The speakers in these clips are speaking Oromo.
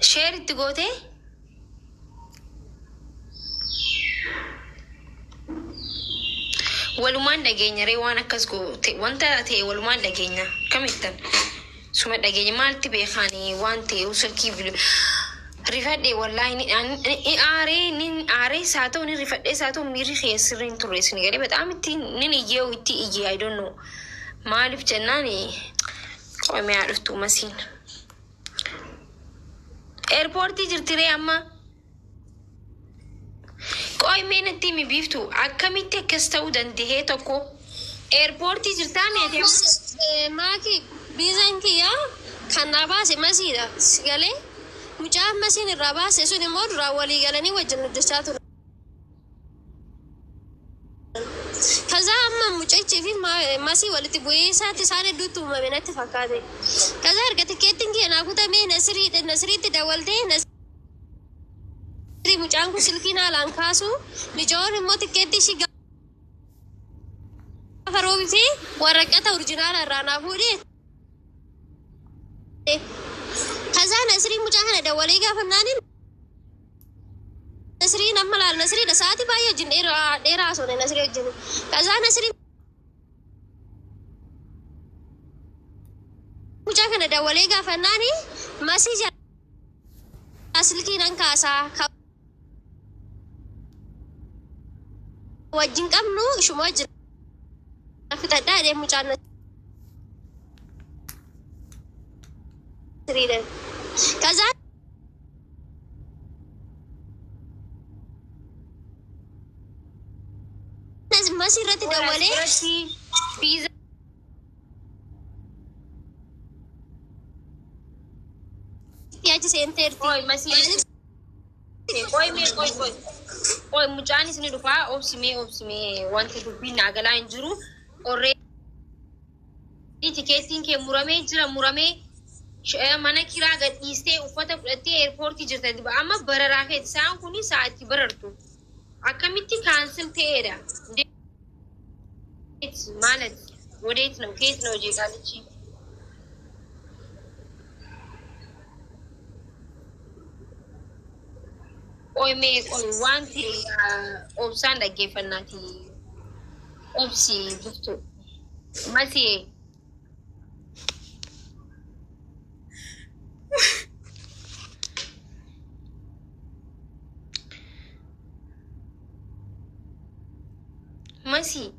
Share itti gootee? Walumaan dhageenya ree waan akkas goote wanta ta'e walumaan dhageenya kamittan suma dhageenya maalti beekaani waan ta'e silkii bil rifadhe wallaahi ni ni aaree ni aaree isaa ta'u ni rifadhee isaa ta'u miirri kee sirriin turre isin galee bataam itti nin iyyee itti iyyee I don't know maaliif jennaan qoomee haa dhuftu masiin eerpoortii jirti ree amma. Qoy mee natti himi Biiftuu akkamitti akkas ta'uu dandahee tokko airport jirtaa mee ati amma? Maaki biizan kiyya kan naa baase masiidha si galee mucaan masiin irraa baase sun immoo duraan walii galanii wajjin hojjechaa turan. Kazaa amma mucichi fi masii walitti bu'iinsaatti isaan hedduutti uumame natti fakkaate. Kazaa erga tikkeettiin kiyya naa kutamee Nasirii Nasiriitti dawwaltee Nasirii mucaan kun silkiin haalaan kaasu micoon immoo tikkeettii ishii gaafa roobii fi waraqata orjinaala irraa naa fuudhee Kazaa Nasirii mucaa kana dawwalee gaafannaaniin Nasriin amma laal Nasriidha sa'aatii baay'ee wajjin dheeraa dheeraa haasofne Nasrii wajjin. Kazaa Nasriin mucaa kana dawwalee gaafannaani masii jalaa silkii nan kaasaa ka wajjin qabnu ishuma wajjin fixadhaa jedhee mucaan Nasriidha. Kazaa Masii irratti Qoy as dawwalee biratti fiiza achi seenteerti. qoy masii Maaliif qoy mee qoy qoy qoy mucaan isin dhufaa obsi mee obsi mee wanti dubbiin naa galaa hin jiru orree Tikeettiin kee muramee jira muramee mana kiraa gad dhiistee uffata fudhattee eerpoortii jirta. Amma bararaa keeti sa'aan kun sa'a itti barartu. Akkamitti cancel ta'eedha? እንዴት ማለት ወዴት ነው ከየት ነው ቃልቺ? Qoy mee qoy wanti obsaan dhaggeeffannaati. Obsi biftu. Masii Masii.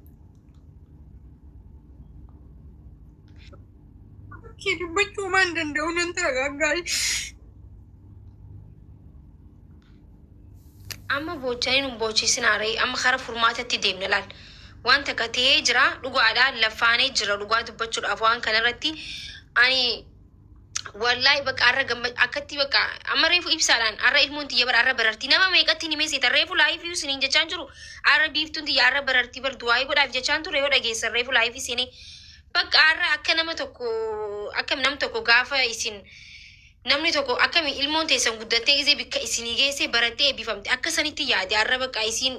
Kee dubbachuu waan danda'u nan taragaaggaa'e. Amma boochanii nun boochisinaa ree amma kara furmaatatti deemna laal. Waan takka ta'ee jira dhugaadha lafaanee jira dhugaa dubbachuudhaaf waan kanarratti ani wallahi bakka har'a gamma akkatti bakka amma reefu ibsaadhaan har'a ilmoon tiyya bara har'a barartii nama meeqatti ni meesita reefu laayifii isiniin jechaan jiru har'a biiftuun tiyya har'a barartii bar du'aayii godhaaf jechaan ture yoo dhageessan reefu laayifii isinii bakka har'a akka nama tokko akka nam tokko gaafa isin namni tokko akkami ilmoon teessan guddattee gisee bikka isinii geessee barattee eebbifamte akka sanitti yaade har'a bakka isiin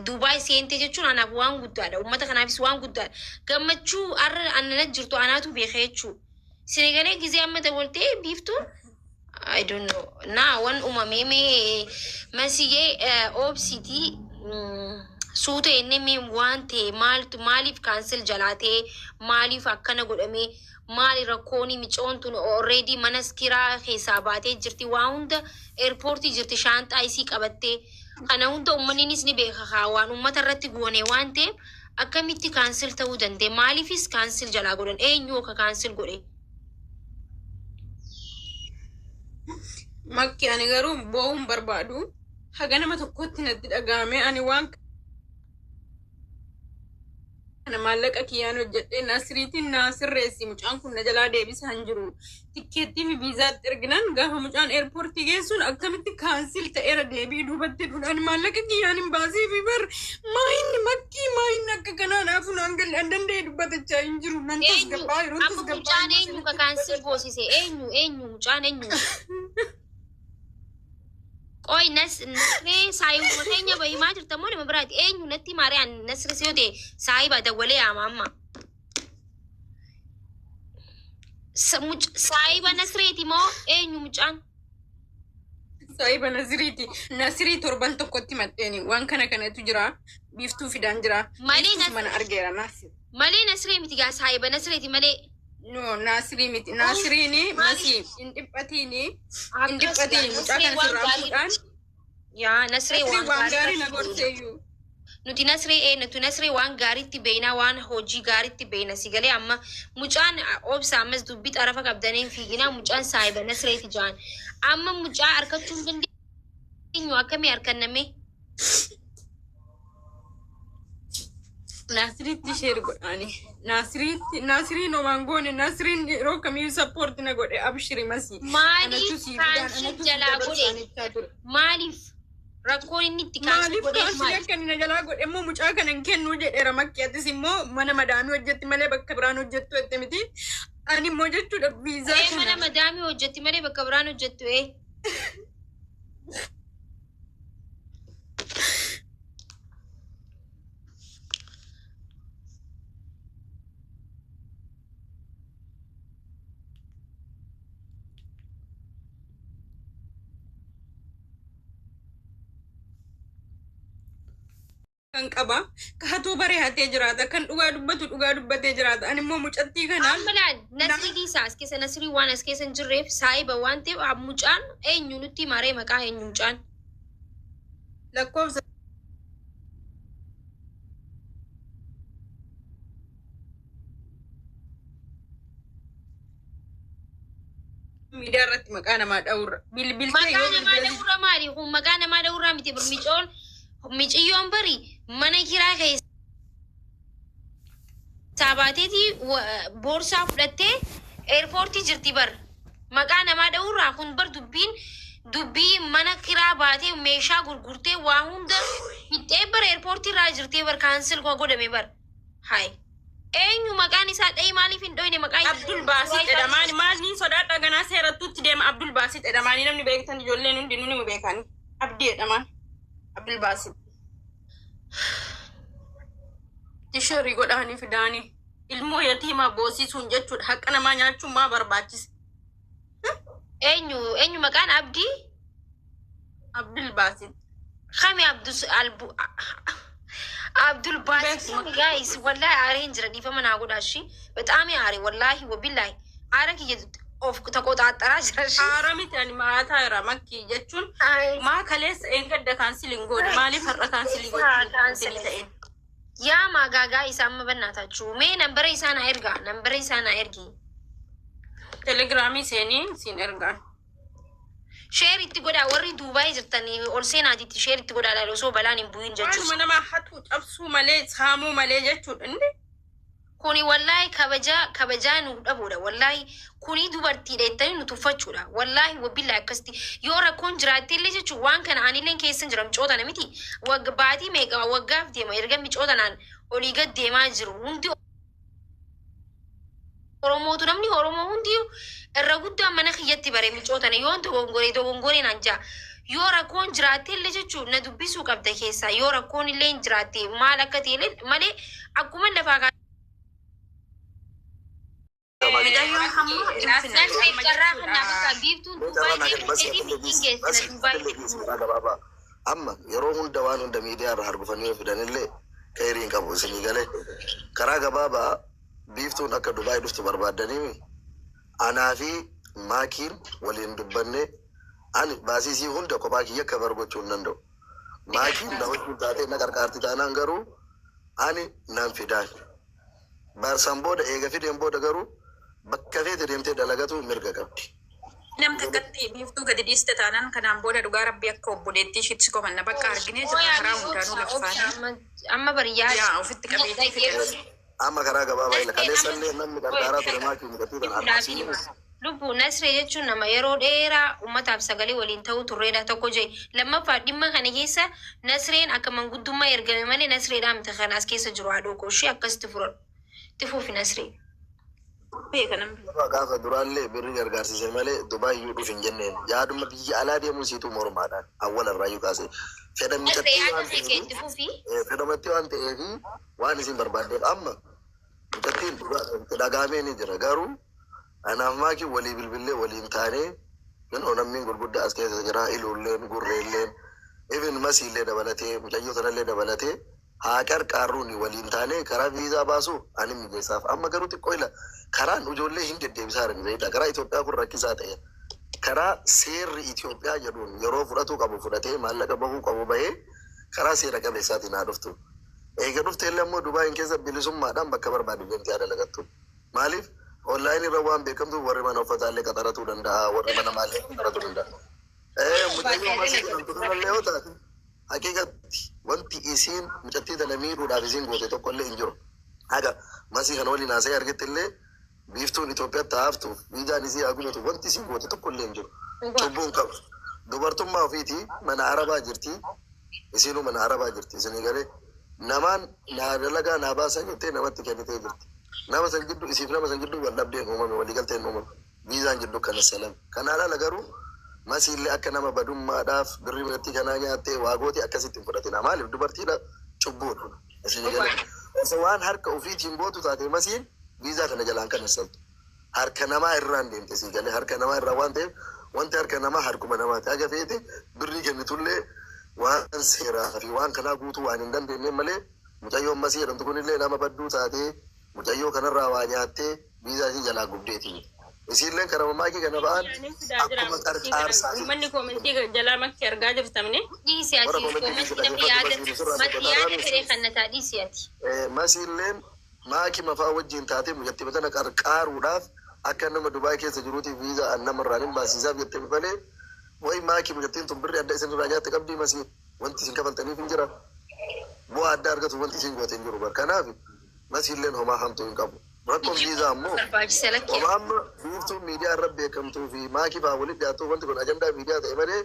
Dubaay seente jechuun anaaf waan guddaadha. Uummata kanaafis waan guddaadha. Gammachuu har'a anana jirtu anaatu beeka jechuudha. Sinigalee gisee amma dawwaltee biiftuun I don't know. Naa wan uumamee mee masiyee oobsitii suuta inni mee waan ta'e maaltu maaliif cancel jalaa ta'e maaliif akkana godhamee maali rakkooni micoon tun already mana kiraa keessaa baatee jirti waa hunda airportii jirti shaanxaa isii qabattee kana hunda uummanninis ni beeka kaa waan uummata irratti goone waan ta'eef akkamitti cancel ta'uu danda'e maaliifis cancel jalaa godhan eenyu akka cancel godhe. Makki ani garuu boo'uu hin barbaadu. Haga nama tokkotti natti dhaga'ame ani waan kana maallaqa kiyyaan hojjedhee Nasriitiin naa sirreessi mucaan kun na jalaa deebisaa hin jiru. Tikkeettii fi viizaatti erginaan gaafa mucaan eerpoortii geessuun akkamitti cancel ta'eera deebii duubatti dhuudhaan maallaqa kiyyaan hin baasee fi bar maa inni makkii maa inni akka kanaa naafu naan galle an danda'e dubbatachaa hin jiru nan Eenyu tasgabbaa yeroon amma tasgabbaa mucaan immoo eenyu ka sanitti cancel dubbata. goosise eenyu eenyu mucaan eenyu Qoy nas nasree saayibuma keenya bahimaa jirta moo nama biraati eenyu natti maaree an nasris yoo ta'e saayiba dawwalee yaama amma. Saayiba nasreeti moo eenyu mucaan? Saahiba Nasiriiti. Nasirii torban tokkotti maddeeni. Waan kana kanatu jira. Biiftuu fidaan jira. Malee Biiftuus Nas- mana argeera Nasir. Malee Nasiree miti gaa saahiba Nasireeti malee. No, Nasirii miti. Nasiriini masii hin dhiphatiini. Hin dhiphatiini. Mucaa kana sirraa fuudhaan. Yaa Nasiree Nasirii waan waan gaarii na gaarii gorseeyyuu. nuti Nasree ee nuti Nasree waan gaariitti beekna, waan hojii gaariitti beekna. Si galee amma mucaan obsa ammas dubbii xarafa qabdanii hin fiiginaa. Mucaan saahiba Nasreeti jaan amma mucaa harkachuu hin dandeenyu. Akkamii harkanname? Nasiriitti share godhaani. Nasiriitti Nasiriin homaan goone. Nasiriin yeroo kamiyyuu support na godhe. Abshiri masii. Maaliif Anatu sii fidaan cancel anatu sii jalaa godhe? dabarsaan jechaa ture. Maaliif rakkoon inni itti cancel Maaliif godheef cancel maali? akka inni na jalaa godhe immoo mucaa kana hin kennuu jedheera makki. Atis immoo mana madaamii hojjetti malee bakka biraan hojjettu jette miti. Ani immoo jechuudha viizaa Ee, mana kana. madaamii hojjetti malee bakka biraan hojjettu ee. Kan qaba. Kahatuu baree hatee jiraata. Kan dhugaa dubbatu dhugaa dubbatee jiraata. Ani immoo mucattii kanaan Amma laal Nasrii dhiisaa, as keessa Nasrii waan as keessa hin jirreef saahiba waan ta'eef mucaan eenyu nutti maree? Maqaa eenyu mucaan? Lakkoofsa miidiyaa irratti maqaa namaa dha'urra. Bilbiltee Maqaa yoo namaa bilbila dha'urra maali? Kun maqaa namaa dha'urraa miti. Bir micoon miciyyoon bari mana kiraa keessaa baateeti boorsaa fudhattee eerpoortii jirti bar. Maqaa namaa dha'urraa kun bar dubbiin dubbii mana kiraa baatee meeshaa gurgurtee waa hunda fixxee bar eerpoortii irraa jirtee bar cancel koo godhame bar. Hai. Eenyu maqaan isaa dha'i? Maaliif hin dhoyne maqaa isaa? Abdul Baasit jedhamaani. Maal niin sodaadha ganaa seerattuutti deema. Abdul Baasit jedhamaani namni beektan ijoolleen hundinuu ni beekani. Abdii jedhamaan. Abdul Baasit. Tisheerii godhaanii fidaanii. Ilmoo yatiimaa boosisuun jechuudha. Haqa namaa nyaachuun maa barbaachise? Eenyu eenyu maqaan Abdii? Abdul Baasit. Kami Abdus Albu Abdul Basit? Guys, wallahi aareen jira, dhiifama naa godhaa. እሺ በጣም aare, wallahi wabillahi aara kiyya of ተቆጣጠራ jira. እሺ Aara miti, ani maataa jira makkii jechuun maa kaleessa eengadda cancel hin goone? Maaliif har'a cancel gochuun Cancel. ta'e? Yaa maagaagaa isaa amma bannaatachu mee nambara isaa naa ergaa, nambara isaa naa ergi. Telegiraamii seenii siin ergaan. Share itti godhaa, warri Duubaay jirtanii ol seenaatitti share itti godhaa laala osoo balaan hin bu'in Waanuma jechuudha. namaa hatuu cabsuu malee saamuu malee jechuudha inni. Kuni wallahi kabajaa kabajaa nu dhabuudha. Wallahi kuni dubartiidha jettanii nu tuffachuudha. Wallahi wabillahi akkasitti yoo rakkoon jiraatte illee jechuun waan kana anillee keessa hin jira. Micoota miti wagga baatii meeqa waggaaf deema erga micoota naan olii gad deemaa jiru hundi Oromootu namni Oromoo hundi irra guddaa mana kiyyatti bare micootana yoon dogongoree dogongoree naan jaa. Yoo rakkoon jiraatte illee jechuun na dubbisuu qabda keessaa yoo rakkoon illee hin jiraatte maal akka ta'e illee malee akkuma lafaa Midayyoon hamma Nasriif carraa kanaa bakka biiftuun Dubaay deemuu fedhii ittiin geessina Dubaay. Amma yeroo hunda waan hunda miidiyaa irra hargufanii yoo fidanillee kairii hin qabu. Isinii galee karaa gabaabaa biiftuun akka Dubaay dhuftu barbaaddanii anaa fi maakiin waliin dubbanne ani baasisii hunda kophaa kiyya akka gochuu hin danda'u. Maakiin na wajjin taatee na qarqaarti taanaan garuu ani nan fidaan. Barsaan booda eega fideen booda garuu bakka feete deemtee dalagatu mirga qabdi. Namni akkatti biiftuu gadi dhiiste taanaan kanaan booda dhugaa rabbii akka obboleettii ishiitti komanna bakka arginee jirra karaa hundaanuu laffaanii. Amma bariyyaa Yaa ofitti qabeetii fide. Amma karaa gabaabaa ila kaleessallee namni qarqaaraa ture maakiin gatii kan argisiisu. Lubbu Nasree jechuun nama yeroo dheeraa uummataaf sagalee waliin ta'uu turreedha tokko jee. Lammaffaa, dhimma kana keessa Nasreen akka manguddummaa ergame malee Nasreedhaa miti kan as keessa jiru. Haadhoo koo ishee akkasitti furadhu. Itti fuufi, Nasree. Beeka namni. Gaafa duraallee birri gargaarsise malee Dubaay iyyuu dhuuf hin jenneen. Yaaduma biyya alaa deemuu siituu mormaadhaan awwala irraa iyyuu kaase. Fedha Nasree micattii yaada waan kee ta'eef itti fuufi. Fedhamatti waan ta'eef waan isin barbaaddeef amma micattiin dhagaamee ni jira, garuu anaaf maakiin walii bilbillee waliin taanee Kunoo namni gurguddaa as keessa jira, iluulleen, gurreelleen, even masiillee dabalatee, mucayyoo sanallee dabalatee haa qarqaarruun waliin taanee karaa viizaa baasu ani mijeessaaf. Amma garuu xiqqoo ila karaan ijoollee hin deddeebisaa jiran beektaa, karaa Itoophiyaa kun rakkisaa ta'e. Karaa seerri Itoophiyaa jedhuun yeroo fudhatuu qabu fudhatee, maallaqa bahuu qabu bahee, karaa seera qabeessaatiin haa dhuftu. Eega dhufte illee immoo Dubaayin keessa bilisummaadhaan bakka barbaade deemtee haa dalagattu. Maaliif, onlaayinii irra waan beekamtuuf warri mana uffataa illee qaxaratuu danda'a, warri mana maalii qaxaratuu danda'a. Mucayyoo masii jedhamtu kanallee yoo taate, haqiiqatti wanti isiin mucattii tana miidhuudhaaf isiin goote tokko illee hin jiru. Haga masii kana waliin haasa'ee argetti illee, biiftuun Itoophiyaatti haa haftuuf, viizaan isii haa gubatu, wanti isiin goote tokko illee hin jiru. Cubbuu hin qabdu. Dubartummaa ofiitii mana Arabaa jirti. Isiinuu mana Arabaa jirti. Isinii galee, namaan naa dalagaa naa baasaa jettee namatti kennitee jirti. Nama san gidduu, isiif nama san gidduu wal dhabdeen uumame, waliigalteen uumame. Viizaan jidduu kana salam. Kanaan ala garuu masiillee akka nama badummaadhaaf birrii mucattii kanaa nyaattee waa goote akkasitti hin fudhatina. Maaliif, dubartiidha, cubbuudha. Isinii galee, osoo waan harka ofiitiin gootu taate, masiin viizaa kana jalaan kan saltu. Harka namaa irraan deemte, sii galee, harka namaa irraa waan ta'eef, wanti harka namaa harkuma namaati. Haga feete birrii kennitullee waan seeraa fi waan kanaa guutuu waan hin dandeenye malee, mucayyoon masii jedhamtu kunillee nama badduu taatee mucayyoo kanarraa waa nyaattee viizaa isii jalaa gubdeeti. Isiilleen karama maakii kana ba'an akkuma qarqaarsaa. Uummanni koomentii jalaa makki argaa jirtamne. Dhiisi ati. Warra koomentii koomentii namni yaada mati yaada fedhe kan na taa, dhiisi ati. Masiilleen maakii mafaa wajjin taatee mucattii tana qarqaaruudhaaf akka nama Dubaay keessa jiruutiif viizaa an namarraan hin baasisaaf jettee malee, wayi maakii mucattiin tun birri adda isin irraa nyaatte qabdii? Masii wanti isin kafaltaniif hin jira. Bu'aa addaa argatu wanti isin goote hin jiru bar. Kanaaf masiilleen homaa hamtuu hin qabu. Rakkoon viizaa ammoo Barbaachisa lakkee. homaa amma biiftuun miidiyaa irra beekamtuu fi maakii fa'aa walitti dhiyaatu, wanti kun ajandaa miidiyaa ta'e malee,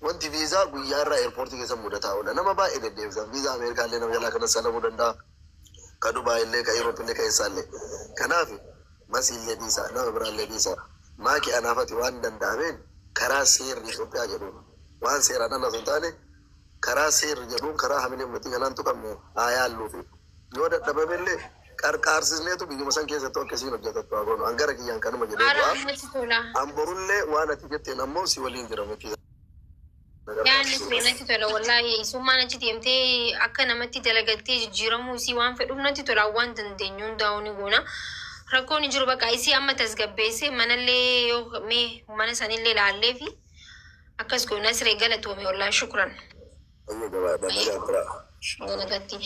wanti viizaa guyyaa irraa eerpoortii keessa mudataa oola. Nama baay'ee deddeebisan. Viizaa Ameerikaa illee nama jalaa kana salamuu danda'a. Ka Dubaay illee, ka Europe illee, ka eessaa illee. Kanaaf masii illee dhiisaa, nama biraa illee dhiisaa. Maakii anaafati waan danda'ameen karaa seerri Itoophiyaa jedhuun, waan seeraan ala osoo hin taane, karaa seerri jedhuun, karaa hamilee murtii kanaan tuqamne haa yaalluufi. Yoo dadhabame illee qarqaarsisneetu biyyuma san keessattuu akkasiin hojjetattu haa goonu. An gara kiyyaan kanuma jedhee Haara bu'aa. namatti tola. An borullee waan ati jetteen ammoo si waliin jira miti. Yaadni ture natti tola wallaahi. Isummaan achi deemtee akka namatti dalagattee jijjiiramuu isii waan fedhuuf natti tola. Waan dandeenyu hundaa'uu ni goona. Rakkoon hin jiru, bakka isii amma tasgabbeessee manallee yoo mee mana sanillee laallee fi akkas goona. Siree galatoome wallaahi, shukran. Ayyoo, gabaadha, nagaa biraa. Galagatti.